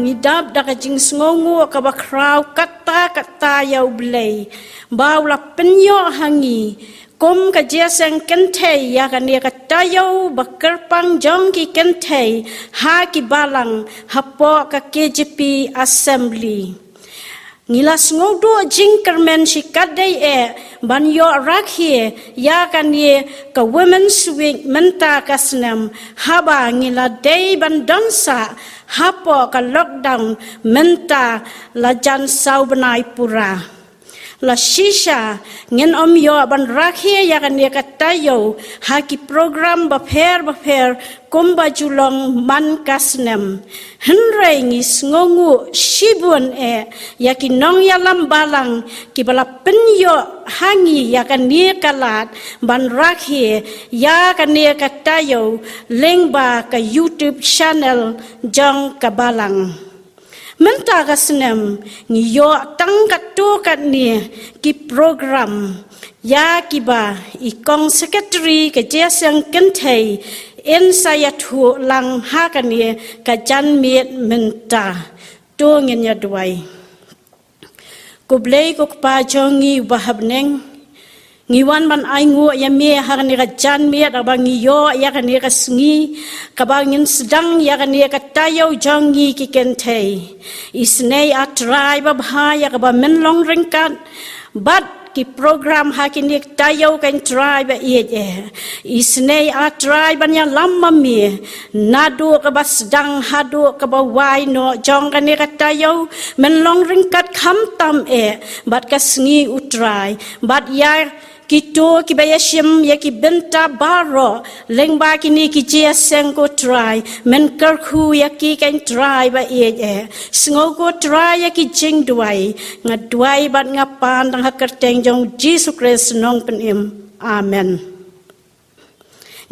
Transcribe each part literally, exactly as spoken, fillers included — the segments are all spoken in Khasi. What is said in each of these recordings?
Ngi dap da ka jingsngewnguh kaba khraw katta katta ïa U Blei ba u la pynïoh ha ngi kum ka jingïaseng kynthei ïa kane ka taïew ba kyrpang jong ki kynthei ha ki balang hapoh ka K J P Assembly. Ngi la sngewduh jingkyrmen shikatdei eh ban ïoh rakhe ïa kane ka Women's Week mynta ka snem, haba ngi la dei ban don sah hapoh ka lockdown mynta la jan saw bnai pura. La shisha ngin ym ïoh ban rakhe ïa kane ka taïew ha ki program bapher bapher kumba ju long man ka snem. Hynrei ngi sngewnguh shibun eh ïa ki nongïalam balang kiba la pynïoh ha ngi ïa kane ka lad ban rakhe ïa kane ka taïew lyngba ka YouTube channel jong ka balang. Mynta ka snem ngi ïoh tang katto katne ki program ïa kiba i kong secretary ka jingïaseng kynthei in sa ïathuh lang ha kane ka janmiet mynta. To ngin ïa duwai. Ko Blei ko Kpa jong ngi uba ha bneng, ngi wan ban ainguh ïa me ha kane ka janmiet kaba ngi ïoh ïa kane ka sngi kaba ngin sdang ïa kane ka taïew jong ngi ki kynthei. Isynei A Trai babha ïa kaba men long ryngkat bad ki program ha kine ki taïew ko Trai ba ïeit eh. Isynei A Trai ban ïalam ma me naduh kaba sdang haduh kaba wai noh jong kane ka taïew, men long ryngkat khamtam eh bad ka sngi U Trai bad ïa kito kiba ïashim ïa ki bynta baroh lyngba kine ki jingïaseng ko Trai, men kyrkhu ïa ki ko Trai ba ïeit eh. Sngew ko Trai ïa ki jingduwai. Nga duwai bad nga pan tang ha kyrteng jong U Jisu Khrist Nongpynim. Amen.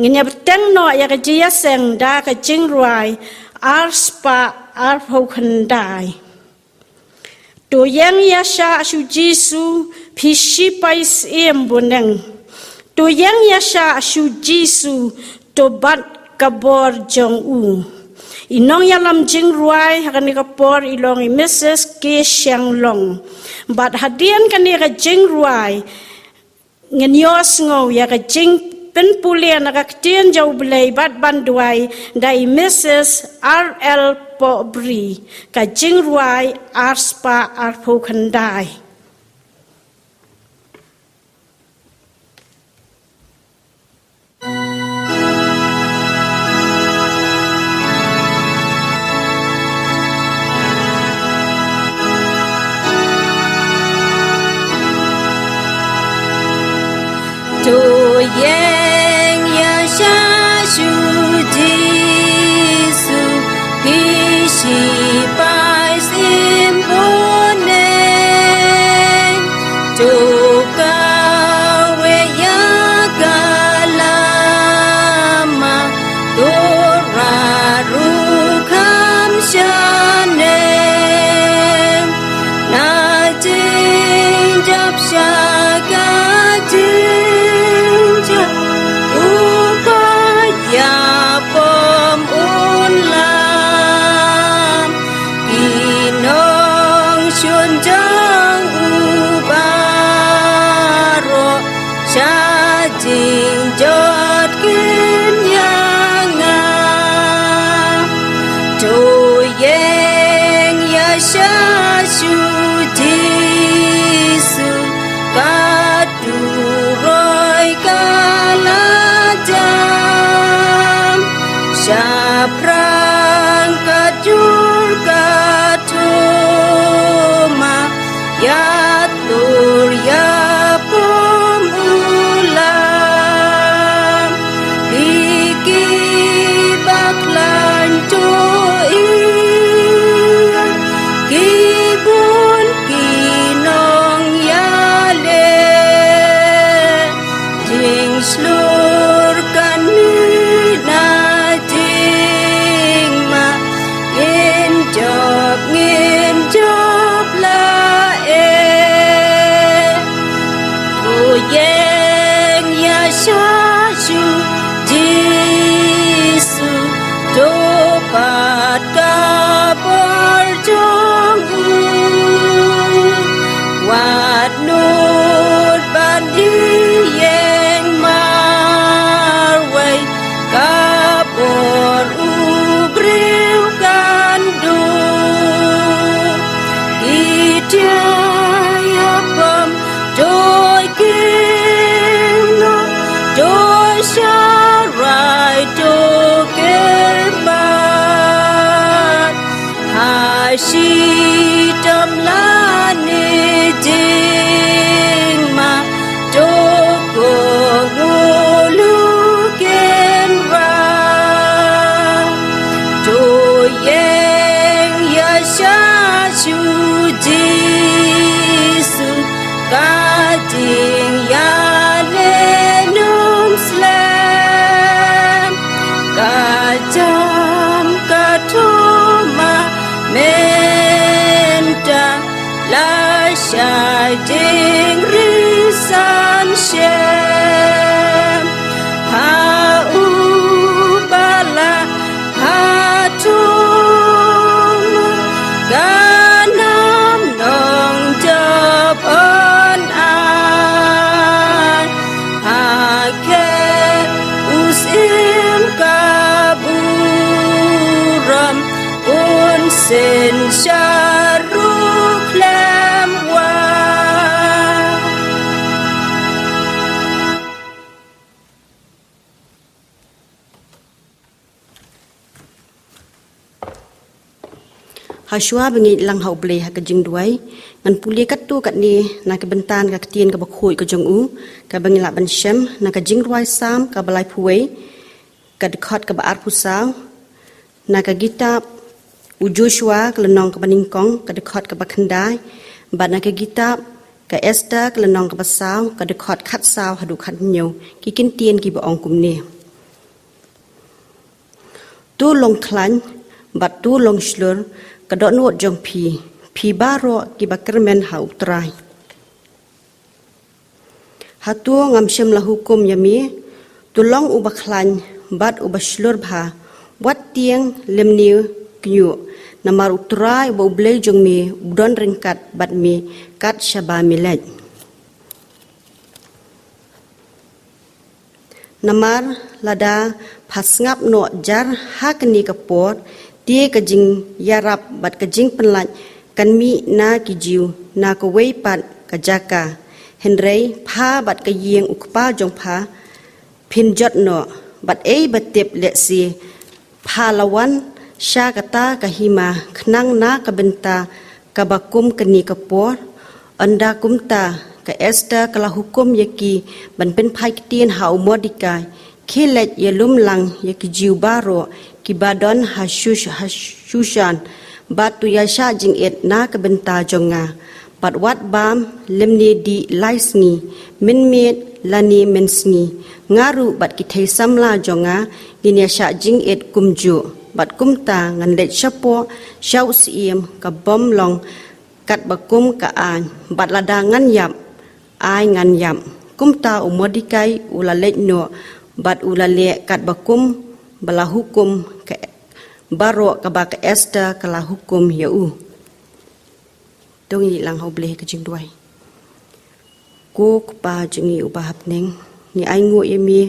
Ngin ïa bteng noh ïa ka jingïaseng da ka jingrwai arspah arphew khyndai. To ïeng ïashah sha U Jisu phi shipai syiem bneng. To ïeng ïashah sha U Jisu to bat ka bor jong u. I nongïalam jingrwai ha kane ka por i long i Mrs K Shanglong. Bad hadien kane ka jingrwai ngin ïohsngew ïa ka jingpynpule na ka ktien jong U Blei bad ban duwai da i Mrs R L Pobri, ka jingrwai arspah arphew khyndai. To ïeng ïashah sha U Jisu phi shipai syiem bneng. To kawei ïa ka lama, to rah ruh kham shane. Na jingjop sha ka jingjop, u paid ïa pom un lam. Ki nongshun jong u baroh sha jingjot kin ïa nga. To ïeng ïashah sha U Jisu, ka turoi ka la jam. Shaphrang ka jur ka thma, ïa tur ïa pom u lam. Phi ki bakhlaiñ, to ïeng, ki bun ki nongïaleh. Jingshlur kan mih na jingma, ngin jop, ngin jop la eh. Shitom lane jingma, to ko ngulu ken ra. To ïeng ïa sha shu Jisu, ka jingïaleh nym slem. Ka jam ka thoma mynta, la shai jingri san shem. Ha u ba la ha thoma, ka nam nong jop on ai. Ha ke u Syiem ka burom, un synshar ruh khlem wai. Hashwa ba ngi ïalang ha U Blei ha ka jingduwai, ngan pule katto katne na ka bynta ka ktien kaba khuid ka jong u, kaba ngi lah ban shem na ka Jingrwai Salm kaba laiphew wei, ka dkhot kaba arphew saw, na ka kitab u Joshua ka lynnong kaba nyngkong ka dkhot kaba khyndai, bad na ka kitab ka Esther ka lynnong kaba saw ka dkhot khatsaw haduh khathynñiew, ki kyntien kiba ong kumne. To long khlaiñ bad to long shlur ka dohnud jong phi, phi baroh kiba kyrmen ha U Trai. Hato ngam shym la hukum ïa me, to long uba khlaiñ bad uba shlur bha, wat tieng lymne kñiuh, namar U Trai uba U Blei jong me u don ryngkat bad me kat shaba me leit. Namar lada pha sngap noh jar ha kane ka por, te ka jingïarap bad ka jingpynlait kan mih na ki Jiw na kawei pat ka jaka. Hynrei pha bad ka ïing u kpa jong pha phin jot noh, bad ei ba tip lehse pha la wan sha kata ka hima khnang na ka bynta kaba kum kane ka por. Ynda kumta ka Esther ka la hukum ïa ki ban pynphai ktien ha u Mordekai, khie leit ïalum lang ïa ki Jiw baroh kiba don ha Shush-, ha Shushan, bad to ïaishah jingit na ka bynta jong nga. Bad wat bam lymne dih lai sngi, mynmiet lane mynsngi, nga ruh bad ki thei samla jong nga ngin ïaishah jingit kumjuh. Bad kumta ngan leit shapoh sha u syiem ka bym long katba kum ka aiñ, bad lada ngan ïap, ai ngan ïap. Kumta u Mordekai u la leit noh bad u la leh katba kum ba la hukum ka baroh kaba ka Esther ka la hukum ïa u. To ngin ïalang ha U Blei ha ka jingduwai. Ko Kpa jong ngi uba ha bneng, ngi ainguh ïa me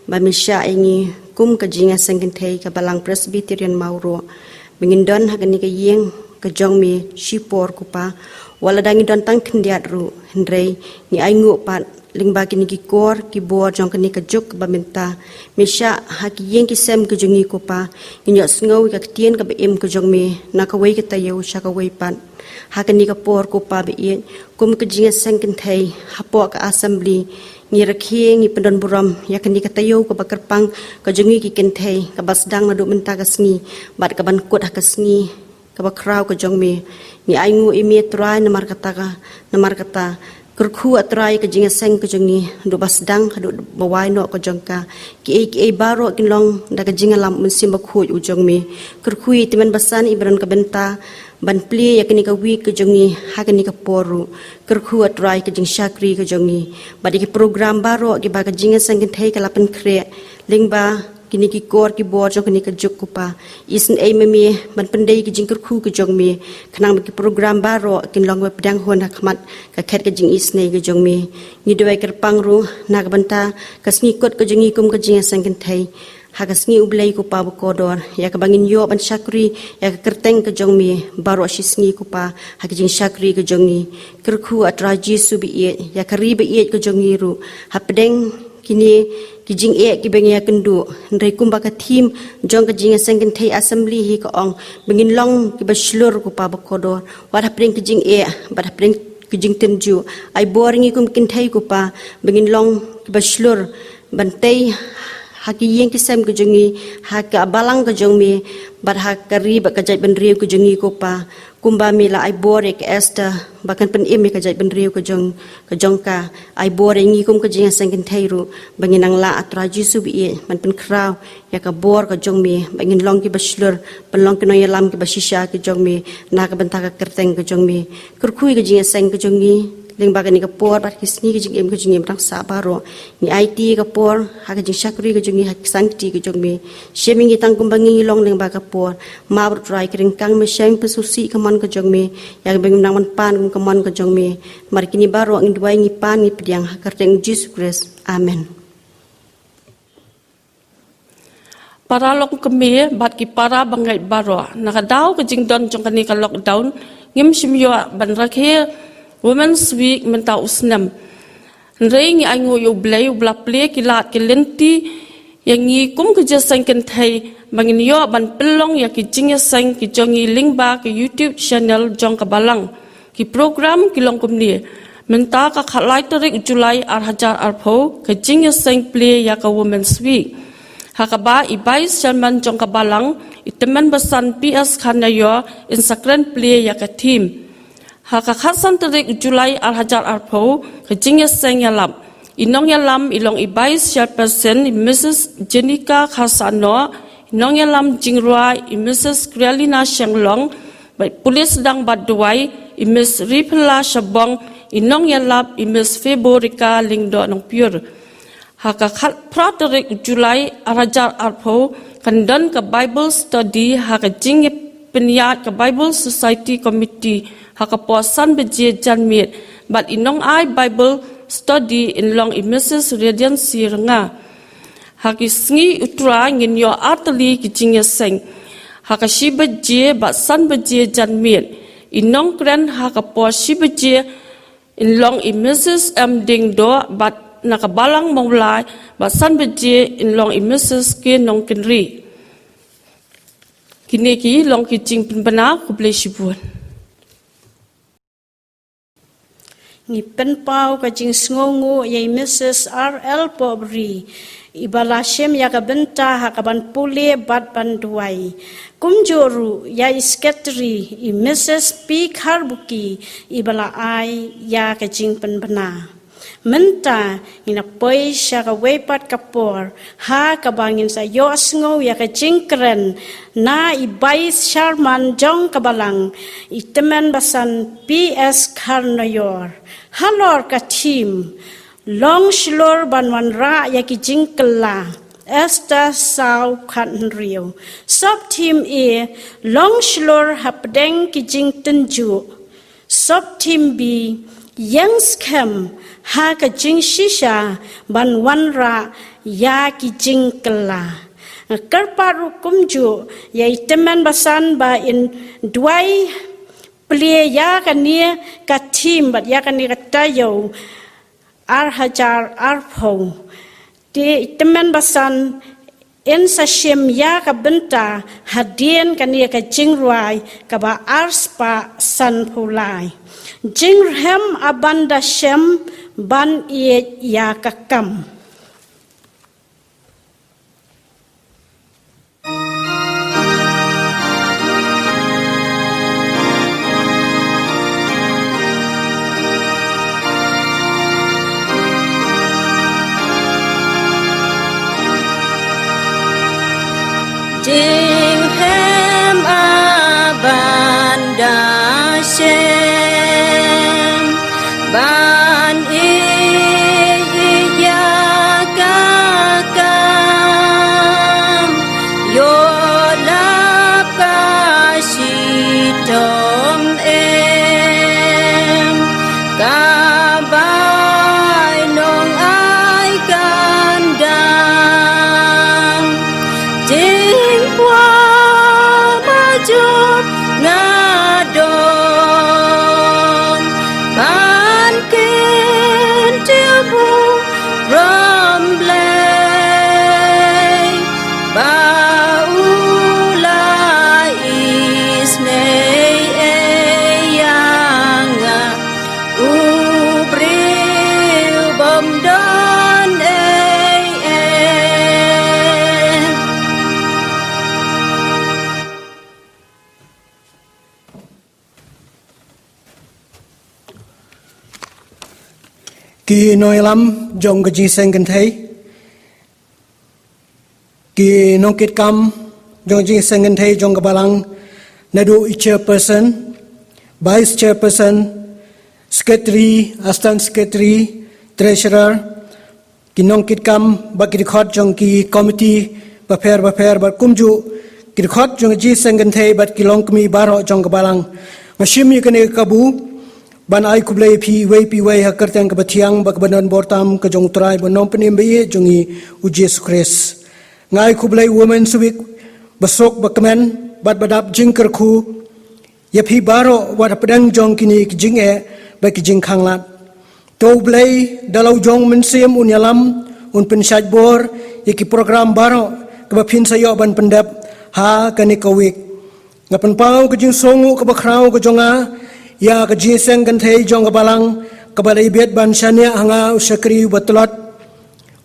ba me shah ïa ngi kum ka jingïaseng kynthei ka Balang Presbyterian Mawroh, ba ngin don ha kane ka ïing ka jong me shipor, ko Pa. Wat lada ngi don tang khyndiat ruh, hynrei ngi ainguh pat lyngba kine ki kor ki bor jong kane ka juk kaba mynta, me shah ha ki ïing ki sem ka jong ngi, ko Pa. Ngin ïohsngew ïa ka ktien kaba im ka jong me na kawei ka taïew sha kawei pat. Ha kane ka por, ko Pa ba ïeit, kum ka jingïaseng kynthei hapoh ka Assembly, ngi rakhe, ngi pyndon burom ïa kane ka taïew kaba kyrpang ka jong ngi ki kynthei, kaba sdang naduh mynta ka sngi bad kaban kut ha ka sngi kaba khraw ka jong me. Ngi ainguh ïa me, Trai, namar kata ka, namar kata. Kyrkhu, A Trai, ka jingïaseng ka jong ngi, naduh ba sdang haduh ba wai noh ka jong ka. Kiei kiei baroh kin long da ka jingïalam u Mynsiem Bakhuid u jong me. Kyrkhu ïa i tymmen basan iba don ka bynta ban plie ïa kane ka wik ka jong ngi ha kane ka por ruh. Kyrkhu, A Trai, ka jingshakri ka jong ngi, bad ïa ki program baroh kiba ka jingïaseng kynthei ka la pynkhreh lyngba kine ki kor ki bor jong kane ka juk, ko Pa. Isynei ma me ban pyndei ki jingkyrkhu ki jong me, khnang ba ki program baroh kin long ba pdiang hun ha khmat ka khet ka jingisynei ka jong me. Ngi duwai kyrpang ruh na ka bynta ka sngi kut ka jong ngi kum ka jingïaseng kynthei. Ha ka sngi U Blei, ko Pa bakordor, ïa kaba ngin ïoh ban shakri ïa ka kyrteng ka jong me baroh shi sngi, ko Pa, ha ka jingshakri ka jong ngi. Kyrkhu, A Trai Jisu ba ïeit, ïa ka ri ba ïeit ka jong ngi ruh, hapdeng kine ki jingeh kiba ngi ïakynduh. Hynrei kumba ka thim jong ka jingïaseng kynthei assembly hi ka ong, ba ngin long kiba shlur ko Pa bakordor. Wat hapdeng ki jingeh, wat hapdeng ki jingtynjuh, ai bor ïa ngi kum ki kynthei ko Pa, ba ngin long kiba shlur ban tei ha ki ïing ki sem ki jong ngi, ha ka balang ka jong me, bad ha ka ri bad ka jaitbynriew ka jong ngi ko Pa. Kumba me la ai bor ïa ka Esther ba kan pynim ïa ka jaitbynriew ka jong, ka jong ka, ai bor ïa ngi kum ka jingïaseng kynthei ruh, ba ngin nang lah, A Trai Jisu ba ïeit, ban pynkhraw ïa ka bor ka jong me, ba ngin long kiba shlur, ban long ki nongïalam kiba shisha ki jong me na ka bynta ka kyrteng ka jong me. Kyrkhu ïa ka jingïaseng ka jong ngi lyngba kane ka por bad ki sngi ka jingim ka jong ngi ba dang sah baroh. Ngi aiti ïa ka por ha ka jingshakri ka jong ngi ha ki san kti ka jong me. Shem ïa ngi tang kumba ngi long lyngba ka por. Map ruh Trai, ki ryngkang me, shem pynsngewsih ka mon ka jong me, ïa kaba ngim nang ban pan kum ka mon ka jong me. Namar kine baroh ngi duwai, ngi pan, ngi pdiang ha ka kyrteng Jisu Khrist. Amen. Para longkmie bad ki para bangeit baroh, na ka daw ka jingdon jong kane ka lockdown, ngim shym ïoh ban rakhe Women's Week mynta u snem. Hynrei ngi ainguh ïa U Blei uba la plie ki lad ki lynti ïa ngi kum ka jingïaseng kynthei, ba ngin ïoh ban pynlong ïa ki jingïaseng ki jong ngi lyngba ka YouTube channel jong ka balang. Ki program ki long kumne. Mynta ka khatlai tarik July ar hajar arphew, ka jingïaseng plie ïa ka Women's Week, ha kaba i Vice Chairman jong ka balang, i Tymmen Basan P S Kharnaior, in sa kren plie ïa ka thim. Ha ka khatsan tarik July ar hajar arphew, ka jingïaseng ïalap. I nongïalam i long i Vice Chairperson, i Mrs Jenica Kharsahnoh, i nongïalam jingrwai, i Mrs Krialina Shenglong, bad i pule sdang bad duwai, i Miss Riphala Shabong, i nongïalap, i Miss Feborica Lyngdoh Nongpyiur. Ha ka khatphra tarik July ar hajar arphew, kan don ka Bible study ha ka jingpynïaid ka Bible Society Committee ha ka por san baje janmiet, bad i nongai Bible study in long i Mrs Radiancy Rnga. Ha ki sngi U Trai ngin ïoh artylli ki jingïaseng. Ha ka shi baje bad san baje janmiet, i nongkren ha ka por shi baje in long i Mrs M Diengdoh, bad na ka balang Mawlai, bad san baje in long i Mrs K Nongkynrih. Kine ki long ki jingpynbna, khublei shibun. Ngi pynpaw ka jingsngewnguh ïa i Mrs R L Pohbri, iba la shim ïa ka bynta ha kaban pule bad ban duwai. Kumjuh ruh ïa i Secretary, i Mrs P Kharbuki, iba la ai ïa ka jingpynbna. Mynta ngin ïa poi sha kawei pat ka por, ha kaba ngin sa ïohsngew ïa ka jingkren na i Vice Chairman jong ka balang, i Tymmen Basan P S Kharnaior. Halor ka thim, long shlur ban wanrah ïa ki jingkylla. Esther saw khathynriew. Sub thim A, long shlur hapdeng ki jingtynjuh. Sub thim B, ïeng skhem ha ka jingshisha ban wanrah ïa ki jingkylla. Kyrpad ruh kumjuh ïa i Tymmen Basan ba in duwai plie ïa kane ka thim bad ïa kane ka taïew ar hajar arphew. Te i Tymmen Basan in sa shim ïa ka bynta hadien kane ka jingrwai kaba ar spah sanphew lai. Jingrhem a ban da shem ban ïeit ïa ka kam. Jinghem a ban da shem ban ïeit ïa ka kam, ïoh lap ka shitom em, ka bai nong ai kan dang. Jingkwah ba jop nga don. Ki nongïalam jong ka jingïaseng kynthei, ki nongkitkam jong ka jingïaseng kynthei jong ka balang, naduh i chairperson, vice chairperson, secretary, assistant secretary, treasurer, ki nongkitkam bad ki dkhot jong ki komiti bapher bapher bad kumjuh ki dkhot jong ka jingïaseng kynthei bad ki longkmie baroh jong ka balang. Nga shim ïa kane ka kabu ban ai khublei ïa phi iwei pa iwei ha ka kyrteng kaba thiang bad kaba don bor tam ka jong U Trai bad Nongpynim ba ïeit jong ngi U Jisu Khrist. Nga ai khublei Women's Week ba suk ba kmen bad ba dap jingkyrkhu ïa phi baroh wat hapdeng jong kine ki jingeh bad ki jingkhanglad. To U Blei da la u jong u Mynsiem un ïalam, un pynshait bor ïa ki program baroh kiba phin sa ïoh ban pyndep ha kane ka wik. Nga pynpaw ka jingsngewnguh kaba khraw ka jong nga ïa ka jingïaseng kynthei jong ka balang kaba la ibit ban shaniah ha nga u shakri uba tlot,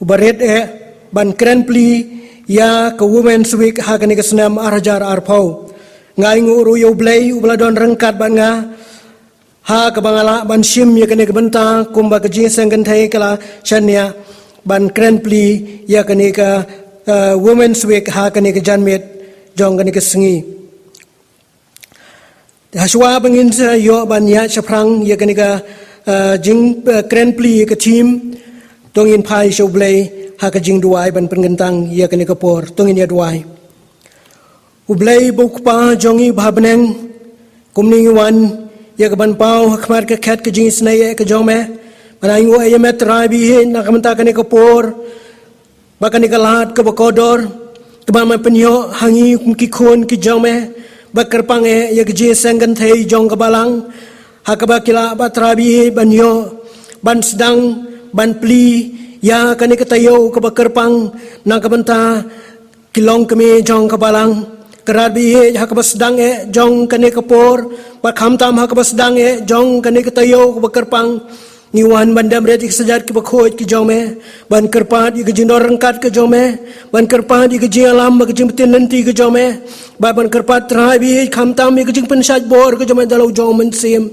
uba rit eh, ban kren plie ïa ka Women's Week ha kane ka snem ar hajar arphew. Nga ainguh ruh ïa U Blei uba la don ryngkat bad nga ha kaba nga lah ban shim ïa kane ka bynta kumba ka jingïaseng kynthei ka la shaniah ban kren plie ïa kane ka, eh, Women's Week ha kane ka janmiet jong kane ka sngi. Hashwa ba ngin sa ïoh ban ïaid shaphrang ïa kane ka, eh, jing, eh, kren plie ïa ka theme, to ngin phai sha U Blei ha ka jingduwai ban pynkyntang ïa kane ka por. To ngin ïa duwai. U Blei ba u Kpa jong ngi ba ha bneng, kumne ngi wan ïa ka ban paw ha khmat ka khet ka jingisynei eh ka jong me. Ban ainguh ïa me Trai ba ïeit na ka bynta kane ka por bad kane ka lad kaba kordor kaba me pynïoh ha ngi kum ki khun ki jong me, ba kyrpang eh ïa ka jingïaseng kynthei jong ka balang ha kaba ki lah bad Trai ba ïeit ban ïoh ban sdang ban plie ïa kane ka taïew kaba kyrpang na ka bynta ki longkmie jong ka balang. Ka rat ba ïeit ha kaba sdang eh jong kane ka por bad khamtam ha kaba sdang eh jong kane ka taïew kaba kyrpang, ngi wan ban dep rit ïa ki kjat kiba khuid ki jong me, ban kyrpad ïa ka jingdon ryngkat ka jong me, ban kyrpad ïa ka jingïalam bad ka jingpyntip lynti ka jong me, bad ban kyrpad Trai ba ïeit khamtam ïa ka jingpynshait bor ka jong me da la u jong u Mynsiem.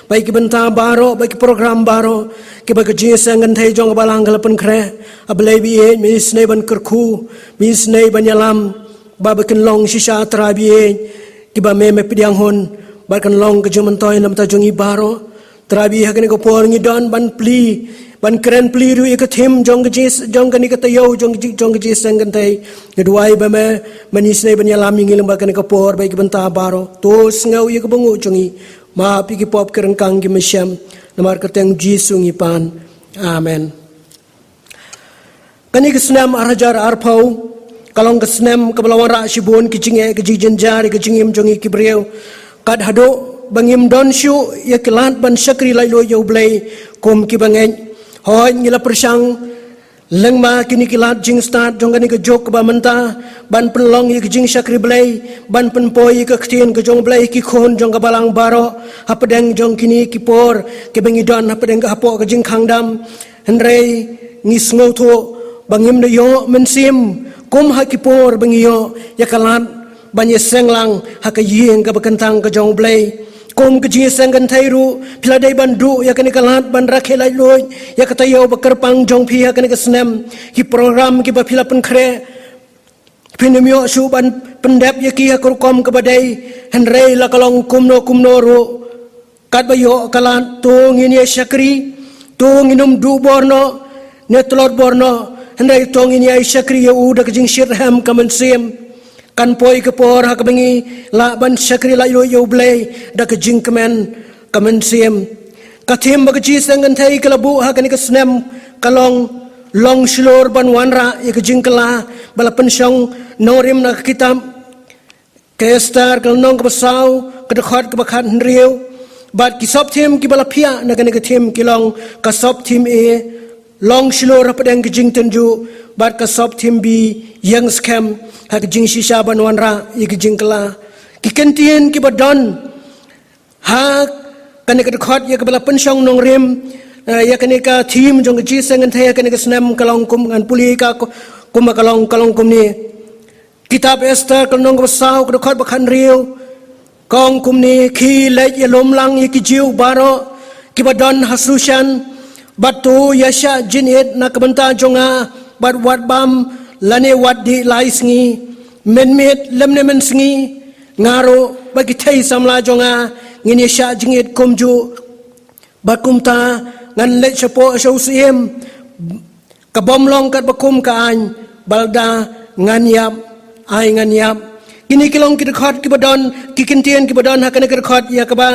Bad ïa ki bynta baroh bad ki program baroh kiba ka jingïaseng kynthei jong ka balang ka la pynkhreh, A Blei ba ïeit, me isynei ban kyrkhu, me isynei ban ïalam, ba ba kin long shisha Trai ba ïeit kiba me me pdiang hun bad kan long ka jingmyntoi na ka bynta jong ngi baroh. Trai ba ïeit, ha kane ka por ngi don ban plie, ban kren plie ruh ïa ka theme jong ka jing, jong kane ka taïew jong ka jing, jong ka jingïaseng kynthei. Nga duwai ba me, men isynei ban ïalam ïa ngi lyngba kane ka por bad ïa ki bynta baroh. To sngew ïa ka bynguh jong ngi, map ïa ki pop ki ryngkang ki mynsiem. Namar ka kyrteng Jisu ngi pan. Amen. Kane ka snem ar hajar arphew ka long ka snem kaba la wanrah shibun ki jingeh, ki jingjynjar ïa ka jingim jong ngi ki briew. Kat haduh ba ngim don shuh ïa ki lad ban shakri laitluid ïa U Blei kum kiba ngeit. Hooid, ngi la pyrshang lyngba kine ki lad jingstad jong kane ka juk kaba mynta ban pynlong ïa ka jingshakri Blei, ban pynpoi ïa ka ktien ka jong U Blei ha ki khun jong ka balang baroh hapdeng jong kine ki por kiba ngi don hapdeng ka, hapoh ka jingkhangdam. Hynrei ngi sngewthuh ba ngim da ïoh mynsiem kum ha ki por ba ngi ïoh ïa ka lad ban ïaseng lang ha ka ïing kaba kyntang ka jong U Blei. Kum ka jingïaseng kynthei ruh, phi la dei ban duh ïa kane ka lad ban rakhe laitluid ïa ka taïew ba kyrpang jong phi ha kane ka snem. Ki program kiba phi la pynkhreh, phin ym ïoh shuh ban pyndep ïa ki ha ka rukom kaba dei. Hynrei la ka long kumno kumno ruh, katba ïoh ka lad, to ngin ïa shakri, to ngin ym duh bor noh ne tlot bor noh, hynrei to ngin ïa shakri ïa U da ka jingshitrhem ka mynsiem. Kan poi ka por ha kaba ngi lah ban shakri laitluid ïa U Blei da ka jingkmen ka mynsiem. Ka theme ba ka jingïaseng kynthei ka la buh ha kane ka snem ka long, long shlur ban wanrah ïa ka jingkylla, ba la pynshong nongrim na ka kitab ka Esther ka lynnong kaba saw, ka dkhot kaba khathynriew. Bad ki sub theme kiba la phiah na kane ka theme ki long, ka sub theme A, long shlur hapdeng ka jingtynjuh, bad ka sub theme B, ïeng skhem ha ka jingshisha ban wanrah ïa ka jingkylla. Ki kyntien kiba don ha kane ka dkhot ïa kaba la pynshong nongrim, eh, ïa kane ka theme jong ka jingïaseng kynthei ha kane ka snem ka long kum, ngan pule ka ku-, kumba ka long, ka long kumne. Kitab Esther ka lynnong kaba saw, ka dkhot ba khathynriew, ka ong kumne: Khie leit ïalum lang ïa ki Jiw baroh kiba don ha Sushan, Bad to ïa shah jingit na ka bynta jong nga, bad wat bam lane wat dih lai sngi, mynmiet lymne mynsngi, nga ruh bad ki thei samla jong nga ngin ïa shah jingit kumjuh. Bad kumta ngan leit shapoh sha u syiem, ka bym long kat ba kum ka aiñ, bad lada ngan ïap, ai ngan ïap. Kine ki long ki dkhot kiba don, ki kyntien kiba don ha kane ka dkhot ïa kaba,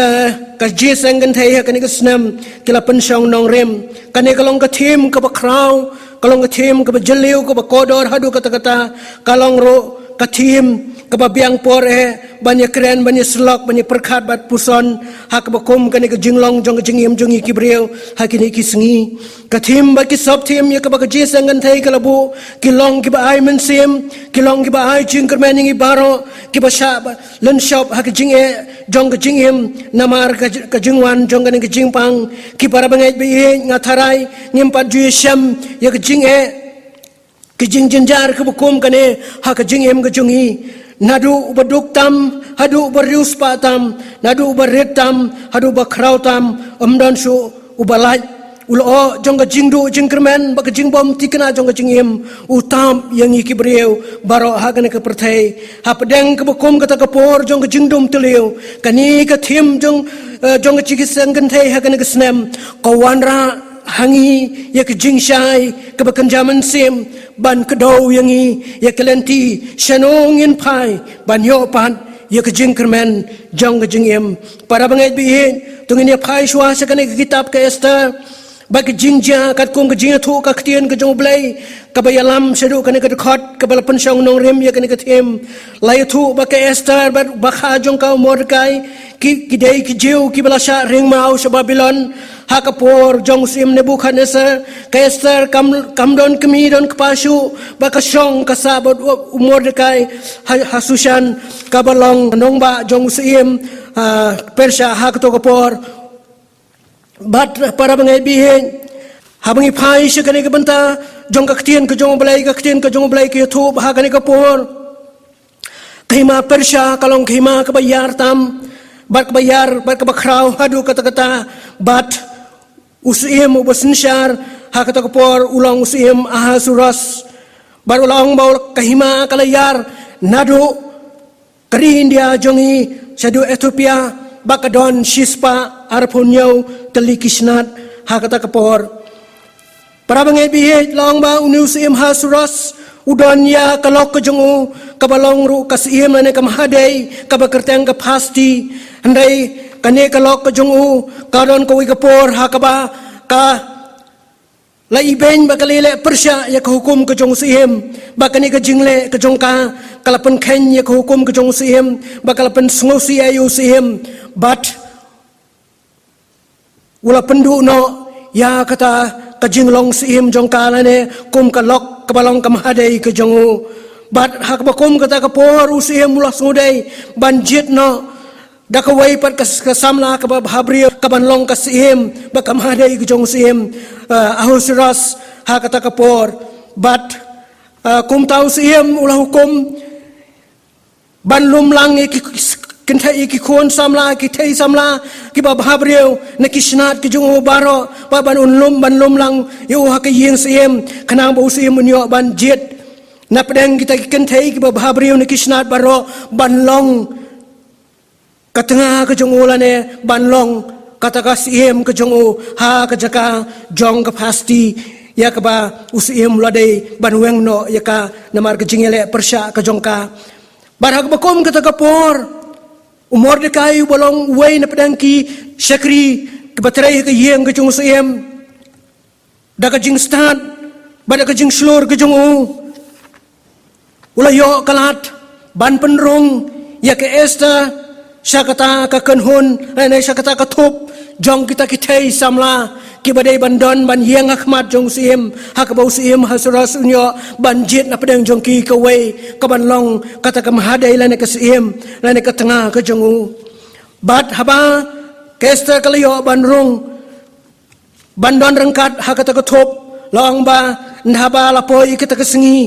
eh, ka jingïaseng kynthei ha kane ka snem ki la pynshong nongrim. Kane ka long ka thim kaba khraw, ka long ka thim kaba jylliew, kaba kordor haduh katta katta, ka long ruh ka thim kaba biang por eh ban ïakren, ban ïasyllok, ban ïapyrkhat bad puson ha kaba kum kane ka jinglong jong ka jingim jong ngi ki briew ha kine ki sngi. Ka thim bad ki sub thim ïa kaba ka jingïaseng kynthei ka la buh ki long kiba ai mynsiem, ki long kiba ai jingkyrmen ïa ngi baroh, kiba shah ba lynshop ha ka jingeh jong ka jingim namar ka, ka jingwan jong kane ka jingpang. Ki para bangeit ba ïeit, nga tharai ngim pat ju ïashem ïa ka jingeh, ka jingjynjar kaba kum kane ha ka jingim ka jong ngi. Naduh uba duk tam haduh uba riewspah tam, naduh uba rit tam haduh uba khraw tam, ym don shuh uba lait. U lyoh jong ka jingduh jingkyrmen bad ka jingbymthikna jong ka jingim u tap ïa ngi ki briew baroh ha kane ka pyrthei. Hapdeng kaba kum kata ka por jong ka jingdum tyrliew, kane ka thim jong, eh, jong ka jingïaseng kynthei ha kane ka snem ka wanrah ha ngi ïa ka jingshai kaba kynja mynsiem, ban kdew ïa ngi ïa ka lynti shano ngin phai ban ïoh pat ïa ka jingkyrmen jong ka jingim. Para bangeit ba ïeit, to ngin ïa phai shuwa sha kane ka kitab ka Esther. Bad ka jingjia katkum ka jingïathuh ka ktien ka jong U Blei kaba ïalam shaduh kane ka dkhot kaba la pynshong nongrim ïa kane ka thim. La ïathuh ba ka Esther bad bakha jong ka u Mordekai ki, ki dei ki Jiw kiba la shah ring maw sha Babilon ha ka por jong u syiem Nebukhadnessar. Ka Esther kam, kam don kmie don kpa shuh, bad ka shong ka sah bad u, u Mordekai ha, ha Sushan kaba long nongbah jong u syiem, ah, Persia ha kato ka por. Bad para bangeit ba ïeit, haba ngi phai sha kane ka bynta jong ka ktien ka jong U Blei, ka ktien ka jong U Blei ka ïathuh ba ha kane ka por ka hima Persia ka long ka hima kaba ïar tam, bad kaba ïar, bad kaba khraw haduh katta katta. Bad u syiem uba synshar ha kata ka por u long u syiem Ahasuerus. Bad u la ong ba ka hima ka la ïar naduh ka ri India jong ngi shaduh Ethiopia, ba ka don shispah arphew hynñiew tylli ki snat ha kata ka por. Para bangeit ba ïeit, la ong ba une u syiem Ahasuerus u don ïa ka lok ka jong u kaba long ruh ka syiem lane ka mahadei kaba kyrteng ka Vashti. Hynrei kane ka lok ka jong u ka don kawei ka por ha kaba ka la ibeiñ bad ka la ïaleh pyrshah ïa ka hukum ka jong u syiem, bad kane ka jingleh ka jong ka ka la pynkheiñ ïa ka hukum ka jong u syiem, bad ka la pynsngewsih ïa u syiem. Bad u la pynduh noh ïa kata ka jinglong syiem jong ka lane kum ka lok kaba long ka mahadei ka jong u. Bad ha kaba kum kata ka por u syiem u la sngewdei ban jied noh da kawei pat ka, ka samla kaba bhabriew kaban long ka syiem bad ka mahadei ka jong u syiem, eh, Ahasuerus ha kata ka por. Bad, eh, kumta u syiem u la hukum ban lum lang ïa ki kynthei, ïa ki khun samla, ki thei samla kiba bhabriew na ki snat ki jong u baroh, bad ban un lum, ban lum lang ïa u ha ka ïing syiem, khnang ba u syiem un ïoh ban jied na pdeng kita ki kynthei kiba bhabriew na ki snat baroh, ban long ka tnga ka jong u lane ban long kata ka syiem ka jong u ha ka jaka jong ka Vashti, ïa kaba u syiem u la dei ban weng noh ïa ka namar ka jingïaleh pyrshah ka jong ka. Bad ha kaba kum kata ka por u Mordekai uba long uwei na pdeng ki shakri kiba trei ha ka ïing ka jong u syiem, da ka jingstad bad da ka jingshlur ka jong u, u la ïoh ka lad ban pynrung ïa ka Esther sha kata ka kynhun, eh, ne sha kata ka thup jong kita ki thei samla kiba dei ban don ban ïeng ha khmat jong u syiem, ha kaba u syiem Ahasuerus un ïoh ban jied na pdeng jong ki kawei kaban long kata ka mahadei lane ka syiem lane ka tnga ka jong u. Bad haba ka Esther ka la ïoh ban rung ban don ryngkat ha kata ka thup, la ong ba, haba la poi kata ka sngi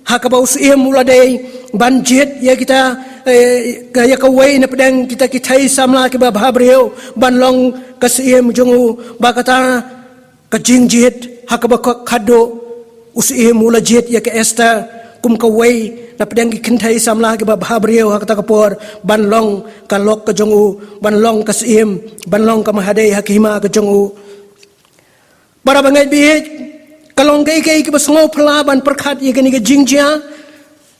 ha kaba u syiem u la dei ban jied ïa kita, eh, ka, ïa kawei na pdeng kita ki thei samla kiba bhabriew ban long ka syiem jong u, ba kata ka jingjied ha kaba khatduh, u Syiem u la jied ïa ka Esther kum kawei na pdeng ki kynthei samla kiba bhabriew ha kata ka por ban long ka lok ka jong u, ban long ka syiem, ban long ka mahadei ha ka hima ka jong u. Para bangeit baieit, ka long kaei kaei kaba sngewphylla ban pyrkhat ïa kane ka jingjia,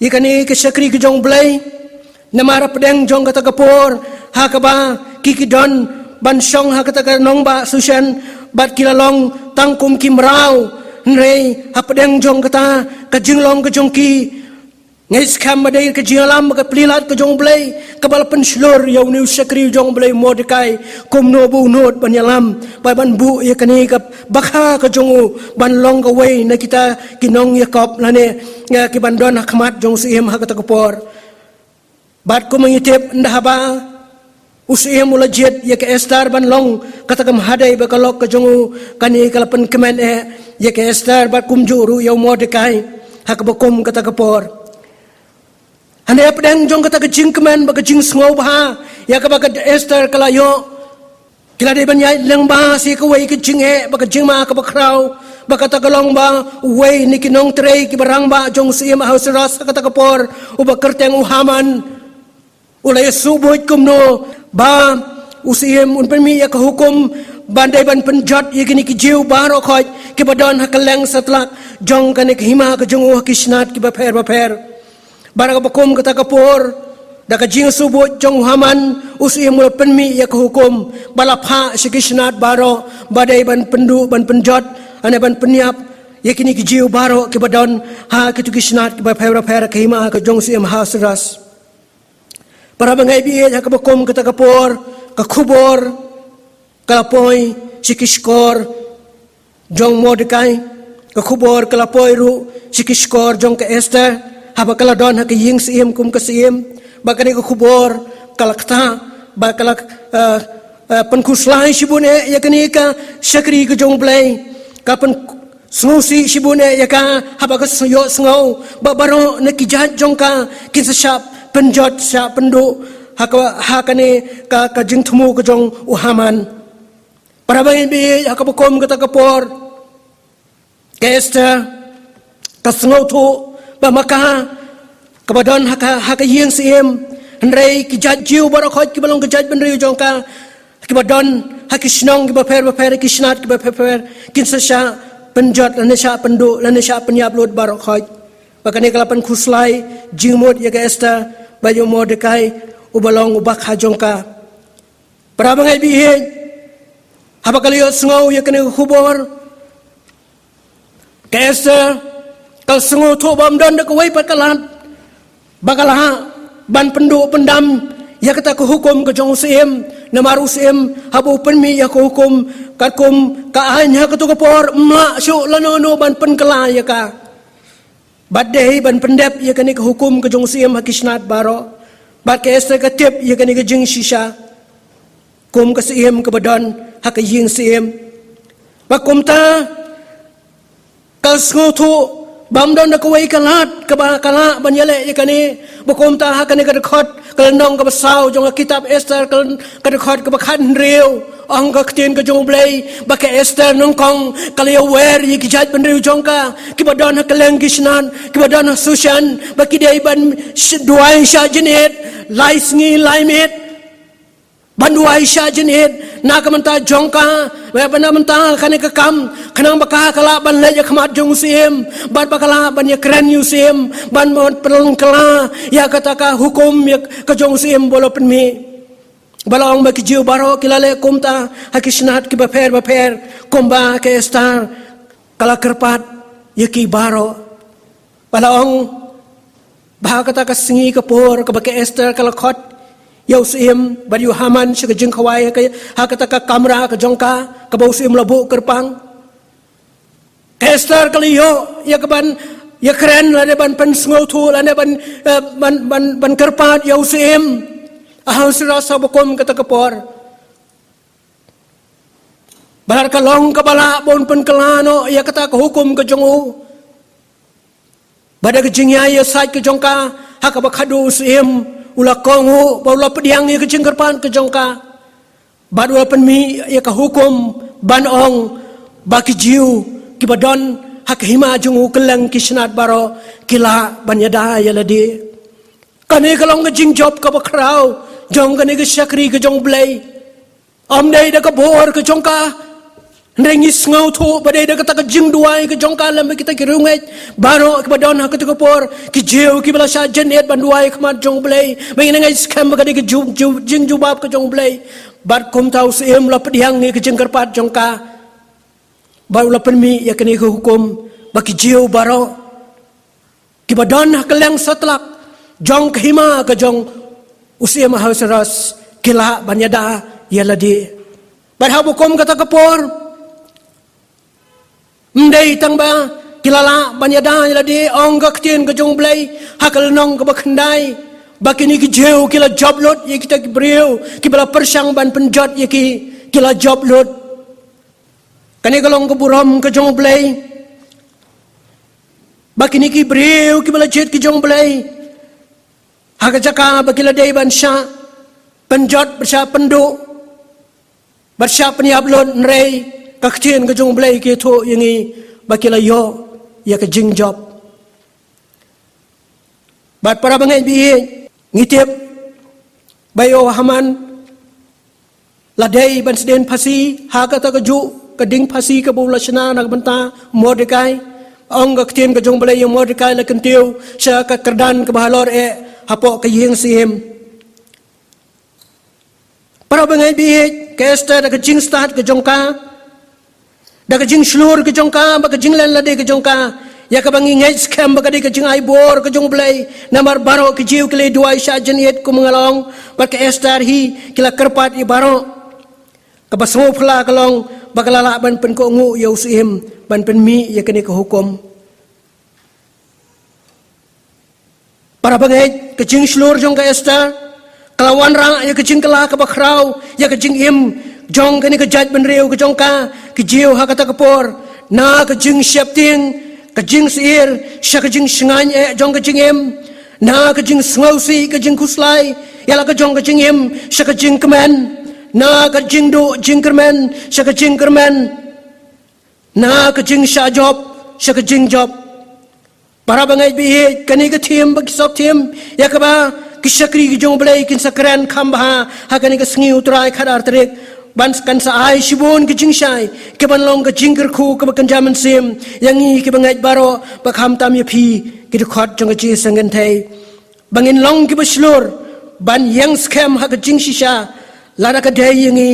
ïa kane ka shakri ka jong U Blei. Namar hapdeng jong kata ka por ha kaba ki ki don ban shong ha kata ka nongbah Sushan, bad ki la long tang kum ki mraw, hynrei hapdeng jong kata ka jinglong ka jong ki, ngi skhem ba dei ka jingïalam ka plie lad ka jong U Blei kaba la pynshlur ïa une u shakri jong U Blei Mordekai kumno ba u nud ban ïalam, ba ban buh ïa kane ka bakha ka jong u ban long kawei na kita ki nong Jakob lane, eh, ki ban don ha khmat jong u Syiem ha kata ka por. Bad kumba ngi tip, ynda haba u Syiem u la jied ïa ka Esther ban long kata ka mahadei bad ka lok ka jong u, kane ka la pynkmen eh ïa ka Esther bad kumjuh ruh ïa u Mordekai ha kaba kum kata ka por. Hynrei hapdeng jong kata ka jingkmen bad ka jingsngewbha ïa kaba ka Esther ka la ïoh, ki la dei ban ïaid lyngba sa kawei ka jingeh bad ka jingma kaba khraw, bad kata ka long ba uwei na ki nongtrei kiba rangbah jong u Syiem Ahasuerus ha kata ka por, uba kyrteng u Haman, u la ïasuhbuit kumno ba u Syiem un pynmih ïa ka hukum ban dei ban pynjot ïa kine ki Jiw baroh khoit kiba don ha kylleng satlak jong kane ka hima ka jong u ha ki snat kiba pher bapher. Bad ha kaba kum kata ka por, da ka jingïasuhbuit jong u Haman, u Syiem u la pynmih ïa ka hukum ba la phah sha ki snat baroh ba dei ban pynduh, ban pynjot, lane ban pynïap ïa kine ki Jiw baroh kiba don ha kito ki snat kiba pher bapher ha ka hima ka jong u Syiem Ahasuerus. Para bangeit baieit, ha kaba kum kata ka por, ka khubor ka la poi sha ki shkor jong u Mordekai, ka khubor ka la poi ruh sha ki shkor jong ka Esther haba ka la don ha ka ïing syiem kum ka syiem. Bad kane ka khubor ka la ktah bad ka la, eh, eh, pynkhuslai shibun eh ïa kane ka shakri ka jong U Blei, ka pynsngewsih shibun eh ïa ka haba ka ïohsngew ba baroh na ki jait jong ka kin sa shah pynjot, shah pynduh ha ka, ha kane ka, ka jingthmu ka jong u Haman. Para bangeit baieit, ha kaba kum kata ka por, ka Esther ka sngewthuh ba ma ka kaba don ha ka, ha ka ïing syiem, hynrei ki jait Jiw baroh khoit kiba long ka jaitbynriew jong ka, kiba don ha ki shnong kiba pher bapher, ki snat kiba pher bapher, kin sa shah pynjot lane shah pynduh lane shah pynïap lut baroh khoit. Bad kane ka la pynkhuslai jingmut ïa ka Esther bad ïa u Mordekai uba long u bakha jong ka. Para bangeit baieit, haba ka la ïohsngew ïa kane ka khubor, ka Esther ka la sngewthuh ba ym don da kawei pat ka lad ba ka lah ban pynduh pyndam ïa kata ka hukum ka jong u Syiem. Namar u Syiem haba u pynmih ïa ka hukum, katkum ka aiñ ha kato ka por, ym lah shuh lano lano ban pynkylla ïa ka. Bad dei ban pyndep ïa kane ka hukum ka jong u Syiem ha ki snat baroh. Bad ka Esther ka tip ïa kane ka jingshisha kum ka syiem kaba don ha ka ïing syiem. Bad kumta ka sngewthuh ba ym don da kawei ka lad kaba ka lah ban ïaleh ïa kane. Bad kumta ha kane ka dkhot ka lynnong kaba saw jong ka kitab Esther, ka, ka dkhot kaba khathynriew, ong ka ktien ka jong U Blei ba ka Esther nyngkong ka la ïawer ïa ki jaitbynriew jong ka kiba don ha kylleng ki snat, kiba don ha Sushan, ba ki dei ban sh-, duwai shah jynit lai sngi lai miet. Ban duwai shah jynit na ka bynta jong ka, bad na ka bynta kane ka kam, khnang ba ka, ka lah ban leit ha khmat jong u Syiem, bad ba ka lah ban ïakren ïa u Syiem, ban, ban pynkylla ïa kata ka hukum ïa ka jong u Syiem ba u la pynmih. Ba la ong ba ki Jiw baroh ki la leh kumta ha ki snat kiba pher bapher, kumba ka Esther ka la kyrpad ïa ki baroh. Ba la ong ba ha kata ka sngi ka por kaba ka Esther ka la khot ïa u Syiem bad ïa u Haman sha ka jingkhawai ha ka, ha kata ka kamra ka jong ka, kaba u Syiem u la buh kyrpang, ka Esther ka la ïoh ïa ka ban ïakren lane ban pynsngewthuh lane ban, eh, ban, ban, ban kyrpad ïa u Syiem Ahasuerus ha kaba kum kata ka por. Ba lada ka long kaba lah ba un pynkylla noh ïa kata ka hukum ka jong u, ba da ka jingïasaid ka jong ka, ha kaba khadduh u Syiem u la kohnguh bad u la pdiang ïa ka jingkyrpad ka jong ka, bad u la pynmih ïa ka hukum ban ong ba ki Jiw kiba don ha ka hima jong u kylleng ki snat baroh ki lah ban ïada ïa lade. Kane ka long ka jingjop kaba khraw jong kane ka shakri ka jong U Blei. Ym dei da ka bor ka jong ka, hynrei ngi sngewthuh ba dei da kata ka jingduwai ka jong ka lem bad kita ki riewngeit baroh kiba don ha kata ka por, ki Jiw kiba la shah jynit ban duwai ha khmat jong U Blei. Ba ngin ngeit skhem ba ka dei ka ju-, ju-, jingjubab ka jong U Blei. Bad kumta u Syiem u la pdiang ïa ka jingkyrpad jong ka, bad u la pynmih ïa kane ka hukum ba ki Jiw baroh kiba don ha ka liang satlak jong ka hima ka jong u Syiem Ahasuerus ki lah ban ïada ïa lade. Bad haba kum kata ka por, ym dei tang ba ki la lah ban ïada ïa lade, ong ka ktien ka jong U Blei ha ka lynnong kaba khyndai, ba kine ki Jiw ki la jop lut ïa kita ki briew kiba la pyrshang ban pynjot ïa ki, ki la jop lut. Kane ka long ka burom ka jong U Blei, ba kine ki briew kiba la jied ki jong U Blei, ha ka jaka ba ki la dei ban shah pynjot, ban shah pynduh, ban shah pynïap lut, hynrei ka ktien ka jong U Blei ka ïathuh ïa ngi ba ki la ïoh ïa ka jingjop. Bad para bangeit ba ïeit, ngi tip ba ïa u Haman la dei ban sdien phasi ha kata kajuh ka ding phasi kaba u la shna na ka bynta Mordekai. Ong ka ktien ka jong U Blei, ïa u Mordekai la kyntiew sha ka kyrdan kaba halor eh hapoh ka ïing syiem. Para bangeit ba ïeit, ka Esther da ka jingstad ka jong ka, da ka jingshlur ka jong ka, bad ka jinglen lade ka jong ka, ïa kaba ngi ngeit skhem ba ka dei ka jingai bor ka jong U Blei. Namar baroh ki Jiw ki la duwai shah jynit kum nga la ong, bad ka Esther hi ki la kyrpad ïa baroh. Kaba sngewphylla ka long ba ka la lah ban pynkohnguh ïa u Syiem ban pynmih ïa kane ka hukum. Para bangeit, ka jingshlur jong ka Esther ka la wanrah ïa ka jingkylla kaba khraw ïa ka jingim jong kane ka jaitbynriew ka jong ka, ki Jiw ha kata ka por, na ka jingsheptieng, ka jingsyier sha ka jingshngaiñ eh jong ka jingim, na ka jingsngewsih, ka jingkhuslai ïa la ka jong ka jingim sha ka jingkmen, na ka jingduh jingkyrmen sha ka jingkyrmen, na ka jingshah jop sha ka jingjop. Para bangeit ba ïeit, kane ka theme ba ki sop theme ïa kaba ki shakri ki jong U Blei kin sa kren kham bha ha kane ka sngi U Trai khatar tarik, ban kan sa ai shibun ki jingshai kiban long ka jingkyrkhu kaba kynja mynsiem ïa ngi kiba ngeit baroh, ba khamtam ïa phi ki dkhot jong ka jingïaseng kynthei. Ba ngin long kiba shlur ban ïeng skhem ha ka jingshisha, lada ka dei ïa ngi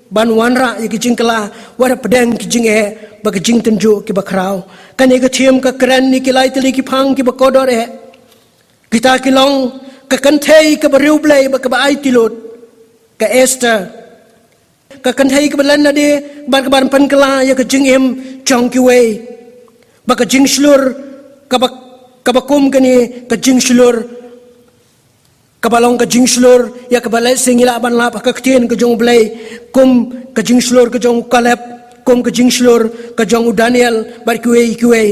ban wanrah ïa ka jingkylla, wat hapdeng ka jingeh bad ka jingtynjuh kiba khraw. Kane ka theme ka kren ïa ki lai tylli ki phang kiba kordor eh. Kita ki long ka kynthei kaba riewblei bad kaba aiti lut, ka Esther. Ka kynthei kaba len lade bad kaban pynkylla ïa ka jingim jong kiwei. Bad ka jingshlur kaba, kaba kum kane ka jingshlur, kaba long ka jingshlur ïa kaba lehse ngi lah ban lap ha ka ktien ka jong U Blei kum ka jingshlur ka jong u Kaleb, kum ka jingshlur ka jong u Daniel bad kiwei kiwei.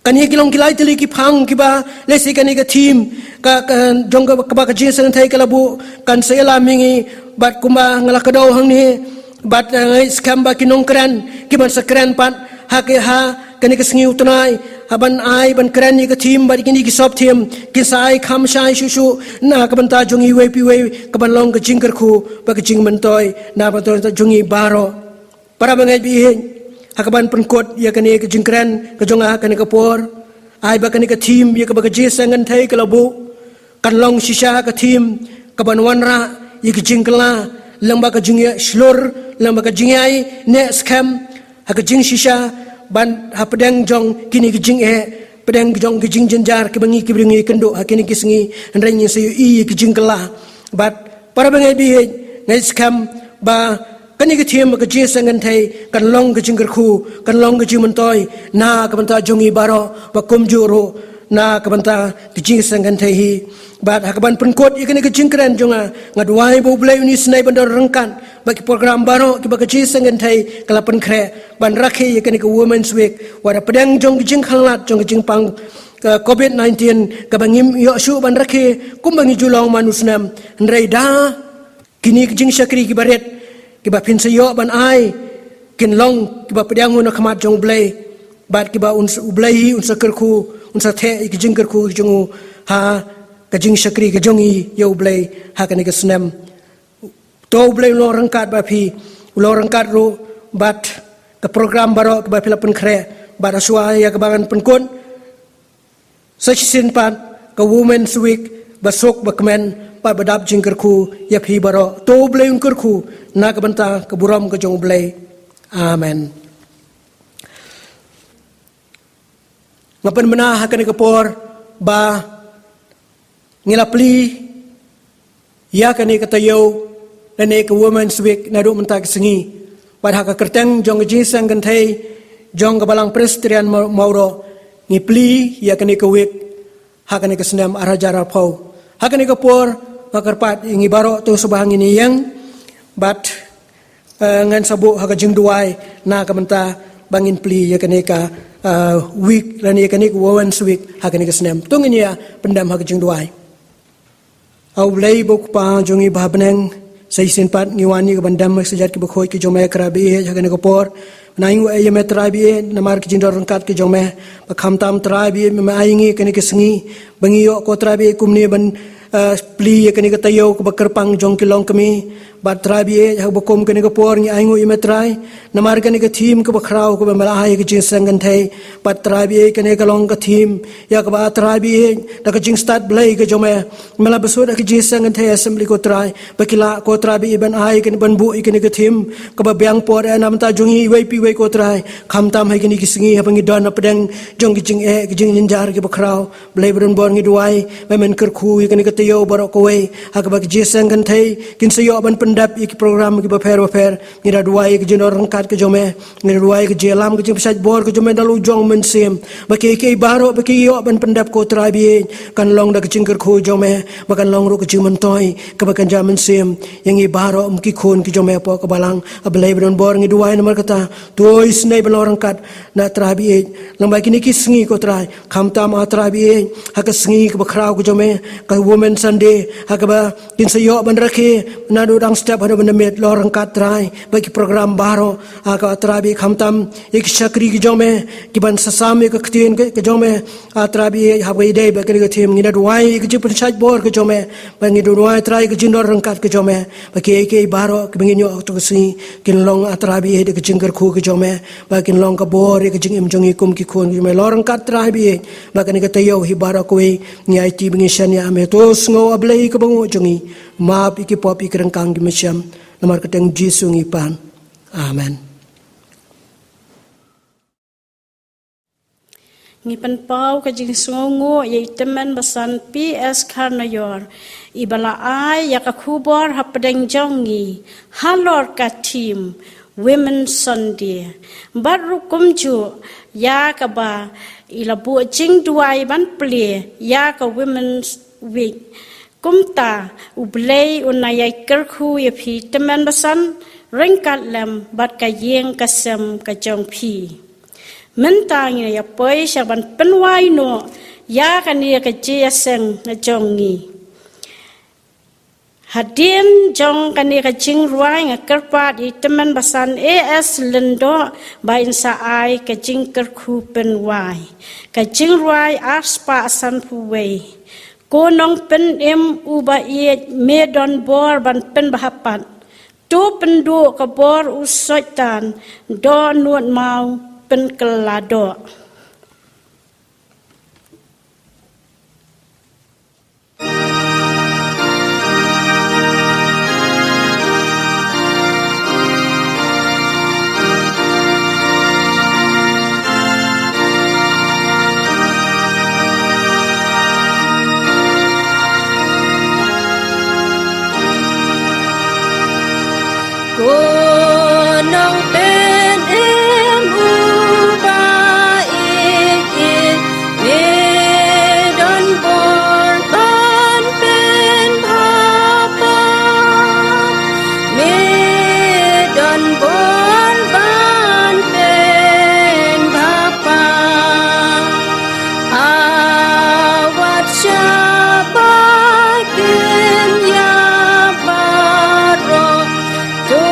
Kane ki long ki lai tylli ki phang kiba lehse kane ka theme ka, ka jong ka, kaba ka jingïaseng kynthei ka la buh kan sa ïalam ïa ngi, bad kumba nga la kdew hangne, bad, eh, nga ngeit skhem ba ki nongkren kiban sa kren pat ha ka, ha kane ka sngi U Trai, ha ban ai ban kren ïa ka theme bad kine ki sop theme kin sa ai kham shai shuh shuh na ka bynta jong iwei pa iwei, kaban long ka jingkyrkhu bad ka jingmyntoi na ka bynta jong ngi baroh. Para bangeit ba ïeit, ha kaban pynkut ïa kane ka jingkren ka jong nga ha kane ka por, ai ba kane ka theme ïa kaba ka jingïaseng kynthei ka la buh kan long shisha ka theme kaban wanrah ïa ka jingkylla, lem bad ka jingïashlur, lem bad ka jingïaineh skhem ha ka jingshisha, ban hapdeng jong kine ki jingeh, hapdeng jong ki jingjynjar kiba ngi, kiba ngi kynduh ha kine ki sngi, hynrei ngin sa ïohi ïa ki jingkylla. Bad para bangeit ba ïeit, nga ngeit skhem ba kane ka theme ka jingïaseng kynthei kan long ka jingkyrkhu, kan long ka jingmyntoi na ka bynta jong ngi baroh, bad kumjuh ruh na ka bynta ka jingïaseng kynthei hi. Bad ha kaban pynkut ïa kane ka jingkren jong nga, nga duwai ba U Blei un isynei ban don ryngkat bad ki program baroh kiba ka jingïaseng kynthei ka la pynkhreh ban rakhe ïa kane ka Women's Week, wat hapdeng jong ka jingkhanglad jong ka jingpang, eh, covid nineteen, kaba ngim ïoh shuh ban rakhe kumba ngi ju long man u snem. Hynrei da kine ki jingshakri kiba rit kiba phin sa ïoh ban ai kin long kiba pdiang u na khmat jong U Blei, bad kiba un s-, U Blei hi un sa kyrkhu, un sa theh ïa ki jingkyrkhu jong u ha ka jingshakri ka jong i ïa U Blei ha kane ka snem. To U Blei u long ryngkat bad phi, u long ryngkat ruh bad ka program baroh kiba phi la pynkhreh, bad ha shuwa ïa kaba ngan pynkut sa shisien pat, ka Women's Week ba suk ba kmen bad ba dap jingkyrkhu ïa phi baroh. To U Blei un kyrkhu na ka bynta ka burom ka jong U Blei. Amen. Nga pynbna ha kane ka por ba ngi la plie ïa kane ka taïew lane ka Women's Week naduh mynta ka sngi. Bad ha ka kyrteng jong ka Jingïaseng Kynthei jong ka Balang Presbyterian Maw-, Mawroh, ngi plie ïa kane ka week ha kane ka snem ar hajar arphew. Ha kane ka por nga kyrpad ïa ngi baroh to sngewbha ngin ïeng bad, eh, ngan sa buh ha ka jingduwai na ka bynta ba ngin plie ïa kane ka, eh, week lane ïa kane ka Women's Week ha kane ka snem. To ngin ïa pyndem ha ka jingduwai. A U Blei ba u Kpa jong ngi ba ha bneng, sa shisien pat ngi wan ïa ka ban dem ha ki kjat kiba khuid ki jong me Trai ba ïeit ha kane ka por. Ngi ainguh ïa me Trai ba ïeit namar ki jingdon ryngkat ki jong me. Ba khamtam Trai ba ïeit me ai ngi kane ka sngi ba ngi ïoh ko Trai ba ïeit kumne ban, eh, plie ïa kane ka taïew kaba kyrpang jong ki longkmie. Bad Trai ba ïeit ha kaba kum kane ka por ngi ainguh ïa me Trai namar kane ka theme kaba khraw kaba me la ai ha ka Jingïaseng Kynthei. Bad Trai ba ïeit kane ka long ka theme ïa kaba Trai ba ïeit da ka jingstad blei ka jong me, me la bsut ha ka Jingïaseng Kynthei Assembly ko Trai, ba ki lah ko Trai ba ïeit ban ai kane ban buh ïa kane ka theme kaba biang por eh na bynta jong ngi iwei pa iwei ko Trai. Khamtam ha kine ki sngi haba ngi don hapdeng jong ki jingeh ki jingjynjar kiba khraw. Blei ba don bor ngi duwai ba men kyrkhu ïa kane ka taïew baroh kawei ha kaba ka Jingïaseng Kynthei kin sa ïoh ban pyndep ïa ki program kiba pher ba pher. Ngi da duwai ïa ka jingdon ryngkat ka jong me, ngi da duwai ïa ka jingïalam ka jingpynshaitbor ka jong me da la u jong Mynsiem. Ba kiei kiei baroh ba ki ïoh ban pyndep ko Trai ba ïeit kan long da ka jingkyrkhu jong me, ba kan long ruh ka jingmyntoi kaba kynja mynsiem ïa ngi baroh kum ki khun ki jong me hapoh ka balang. A Blei ba don bor ngi duwai namar kata, to isynei ban long ryngkat na Trai ba ïeit lyngba kine ki sngi ko Trai. Khamtam A Trai ba ïeit ha ka sngi kaba khraw ka jong me, ka Women Sunday, ha kaba kin sa ïoh ban rakhe naduh dang step haduh ban da miet. Long ryngkat Trai bad ki program baroh ha ka A Trai ba ïeit. Khamtam ïa ki shakri ki jong me kiban sa sam ïa ka ktien ka, ka jong me A Trai ba ïeit, haba ïadei bad kane ka theme ngi da duwai ïa ka jingpynshaitbor ka jong me. Bad ngi da duwai Trai ïa ka jingdon ryngkat ka jong me, ba kiei kiei baroh kiba ngin ïoh ha kata ka sngi kin long A Trai ba ïeit da ka jingkyrkhu ka jong me, ba kin long ka bor ïa ka jingim jong ngi kum ki khun ki jong me. Long ryngkat Trai ba ïeit bad kane ka taïew hi baroh kawei. Ngi aiti ba ngi shaniah ha me. To sngew A Blei kaba nguh jong ngi, map ïa ki pop ïa ki ryngkang ki mynsiem. Namar ka kyrteng Jisu ngi pan. Amen. Ngi pynpaw ka jingsngewnguh ïa i Tymmen Basan P S Kharnaior, iba la ai ïa ka khubor hapdeng jong ngi halor ka theme Women Sunday. Bad ruh kumjuh ïa kaba i la buh jingduwai ban plie ïa ka Women's Week. Kumta U Blei un ïai kyrkhu ïa phi Tymmen Basan ryngkat lem bad ka ïing ka sem ka jong phi. Mynta ngin ïa poi sha ban pynwai noh ïa kane ka jingïaseng ka jong ngi. Hadien jong kane ka jingrwai nga kyrpad ïa i Tymmen Basan A S Lyngdoh ba in sa ai ka jingkyrkhu pynwai. Ka jingrwai arspah sanphew wei. Ko Nongpynim uba ïeit, me don bor ban pynbha pat. To pynduh ka bor u Soitan, dohnud maw pynkylla doh. Ko Nongpynim uba ïeit, me don bor ban pynbha pat. Me don bor ban pynbha pat. A wat shah ba kin ïa baroh. To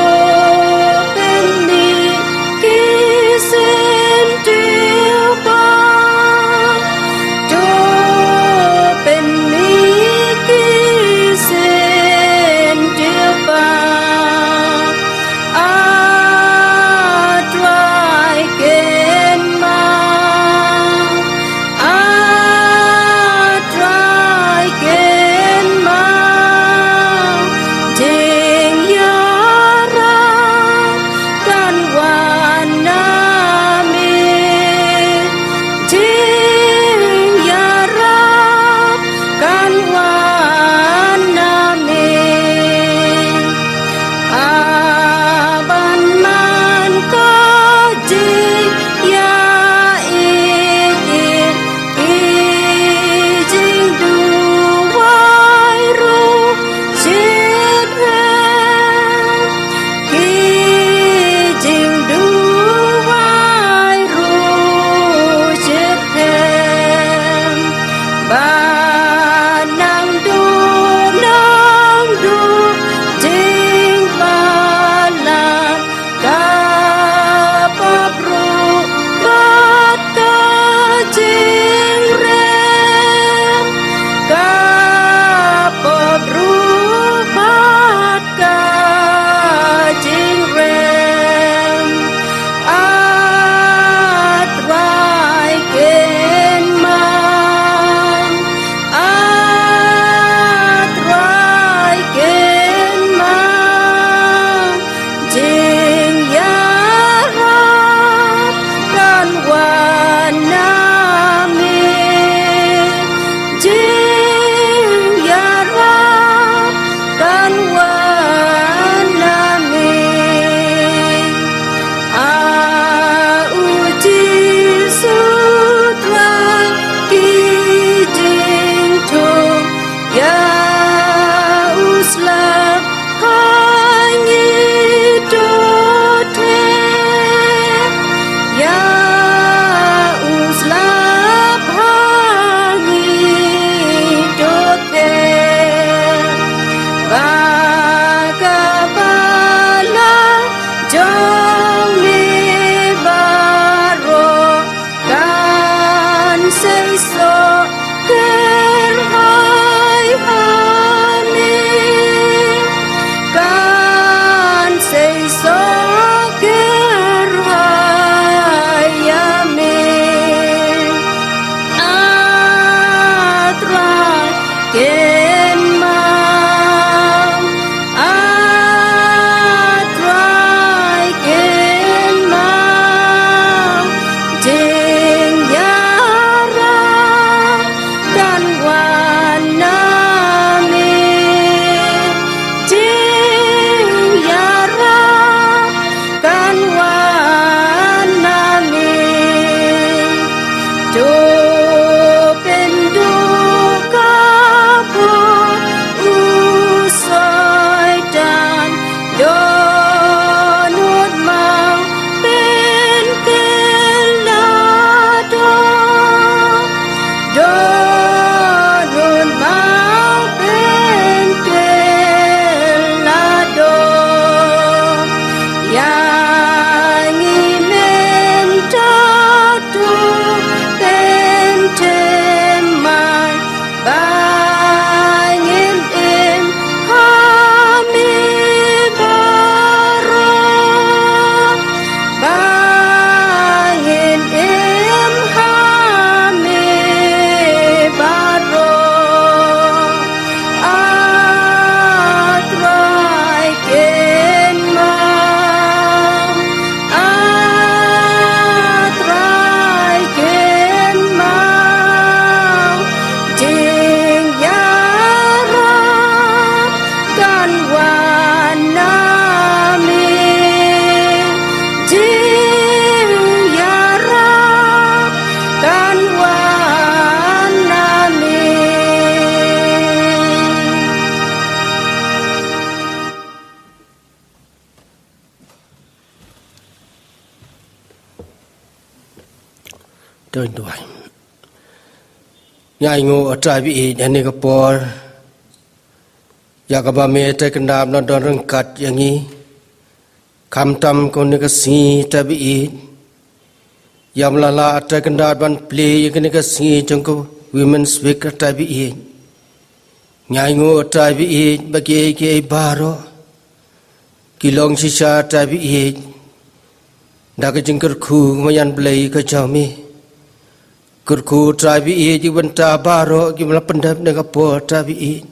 Don duwai. Ngi ainguh, A Trai ba ïeit, ha kane ka por ïa kaba me Trai Kynrad me la don ryngkat ïa ngi. Khamtam kane ka sngi, A Trai ba ïeit, ïa me la lah, A Trai Kynrad, ban plie ïa kane ka sngi jong ka Women's Week, A Trai ba ïeit. Ngi ainguh, A Trai ba ïeit, ba kiei kiei baroh ki long shisha, A Trai ba ïeit, da ka jingkyrkhu ka maïan Blei ka jong me. Kyrkhu, A Trai ba ïeit, ïa ki bynta baroh kiba la pyndep ha kane ka por, A Trai ba ïeit.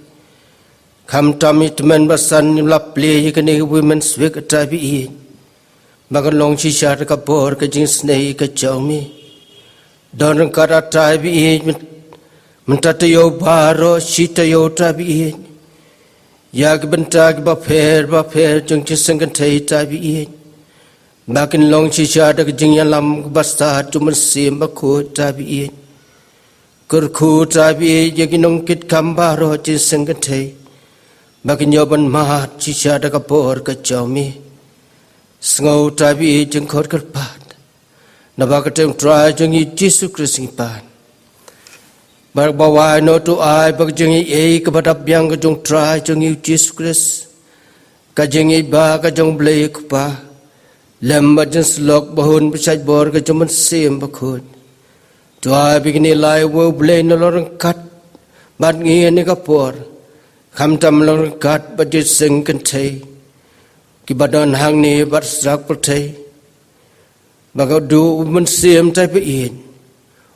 Khamtam ïa ki tymmen basan kiba la plie ïa kane ka Women's Week, A Trai ba ïeit, ba kan long shisha da ka bor ka jingisynei ka jong me. Don ryngkat, A Trai ba ïeit, myn-, mynta taïew baroh, shi taïew, A Trai ba ïeit, ïa ki bynta kiba pher bapher jong ka jingïaseng kynthei, A Trai ba ïeit, ba kin long shisha da ka jingïalam kaba stad jong U Mynsiem Bakhuid, A Trai ba ïeit. Kyrkhu, A Trai ba ïeit, ïa ki nongkitkam baroh jong ka jingïaseng kynthei, ba kin ïoh ban mad shisha da ka bor ka jong me. Sngew, A Trai ba ïeit, jingkhot kyrpad, naba ka kyrteng U Trai jong ngi U Jisu Khrist ngi pan. Bad ba wai noh, to ai ba ka jingïeit kaba dap biang ka jong U Trai jong ngi U Jisu Khrist, ka jingïeit ba ka jong U Blei U Kpa, lem bad ka jingsyllok ba hun ba shaitbor ka jong U Mynsiem Bakhuid, to ai ba kine lai, A Blei, kin long ryngkat bad ngi ha kane ka por, khamtam long ryngkat bad ka jingïaseng kynthei, kiba don hangne bad ha sla ka pyrthei. Ba ka duh U Mynsiem, A Trai ba ïeit,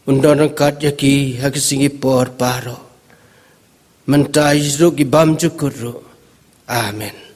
un don ryngkat ïa ki ha ki sngi ki por baroh, mynta, sha ki bymjukut ruh. Amen.